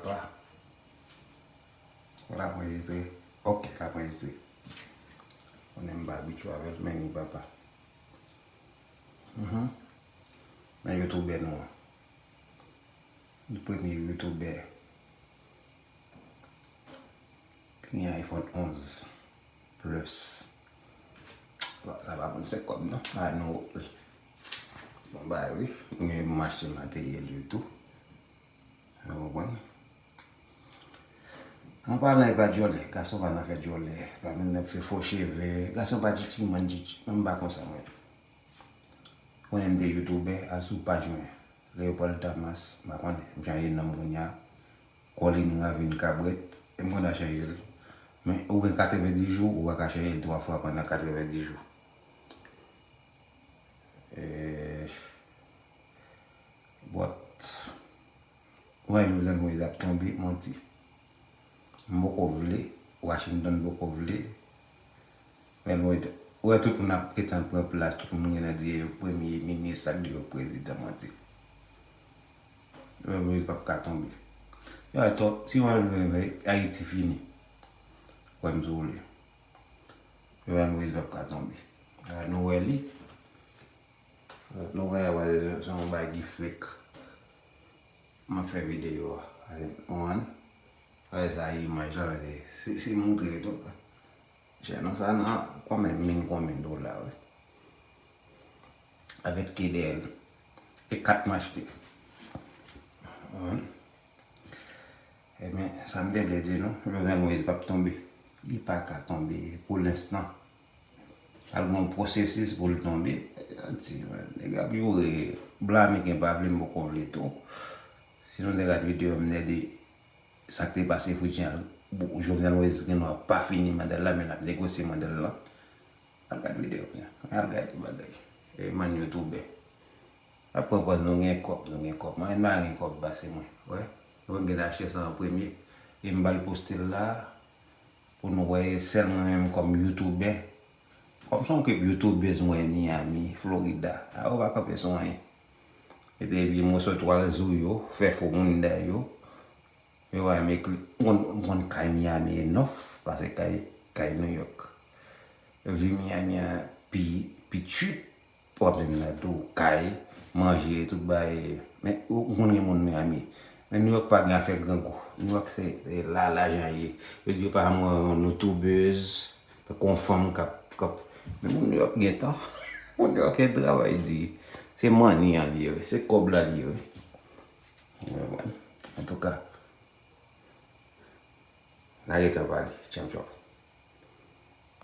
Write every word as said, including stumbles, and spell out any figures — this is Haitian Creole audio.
Papa. L ap anrejistre. Ok, l ap anrejistre. Konnen m pa abitye avè l, men ni papa. Mhm. Men youtubè nou an. Nou premye youtubè ki gen iPhone onz Plus. Bon, sa pa vennsenk kòb non. A nou bon bagay wi. Mwen m achte materyèl yo tou. Ou konprann? An palan e pa djòlè, gason pa nan fè djòlè, pa menm nan fè fo cheve, gason pa tchitchi mann tchitchi, mwen m pa konsa mwen. Konnen m te youtubè, al sou paj mwen. Leopold Damas, m pa konnen, m chanje non m kounye a. Colin Ravine Cabrette, e m konn al chanje l. Men ou gen katrevenndis jou, ou pa ka chanje l twa fwa pandan katrevenndis jou. Eh, but, mwen, Jovenel Moïse ap tonbe, manti. M poko vle, Washington poko vle. Jovenel Moïse, ou wè tout moun ap gentan pran plas, tout moun gentan di yo premye minis, sa k di yo prezidan, manti. Jovenel Moïse p ap ka tonbe. Yo, atò, si Jovenel Moïse, Ayiti fini. Kwè m si w vle. Jovenel Moïse p ap ka tonbe. A nou wè li. Nou wè, wè, se yon bagay ki fake. M ap fè videyo a. Ou konprann? Wè sa imaj la, se, se, se montre tou. Chè nou sa nan konbyen mil konbyen dola, wi. Avèk T D L. E kat m achte. Ou konprann? Ebyen, sa m te vle di nou, Jovenel Moïse p ap tonbe. Li pa ka tonbe pou lenstan. Al gen yon pwosesis pou l tonbe. Ti, nèg ap joure. Blan ameriken pa vle, m poko vle tou. Si nou te gad videyo m te di sa k te pase Fritz Jean, Jovenel Moïse Renois pa fini manda l la, men l ap negosye manda l lan. Al gad videyo m nan. Al gade bagay. E mann youtubè. Ap pran pòz nou gen kòb, nou gen kòb. Mwen, m pa gen kòb pase mwen. Wè. Mwen gentan achte sa an premye. E m ba l poste l la. Pou nou wè, e sèl mwen menm kòm youtubè. Kòm se yon kèk youtubèz mwen Miami, Florida. A yo pa kanpe sou anyen. E te di mwen sot wal zou yo, fè fo moun dèyè yo. Yo pa renmen kli-, m konn, m konn kay Miami e nòf, pase kay, kay New York. Vi Miami an pi, pi tchip, pwoblèm nan tou, kay, manje, tout bagay. Men, ou, ou konn gen moun Miami. Men New York pa gen afè grangou. New York se, se la, lajan ye. Yo di yo pa janm wè yon youtubèz, tankou yon fanm k ap, k ap. Men moun New York gen tan. Moun New York gen travay di. Se money an li ye, wi. Se kòb la li ye, wi. Ou konprann? Antouka, n a gentan pale. Tchanm tchòp.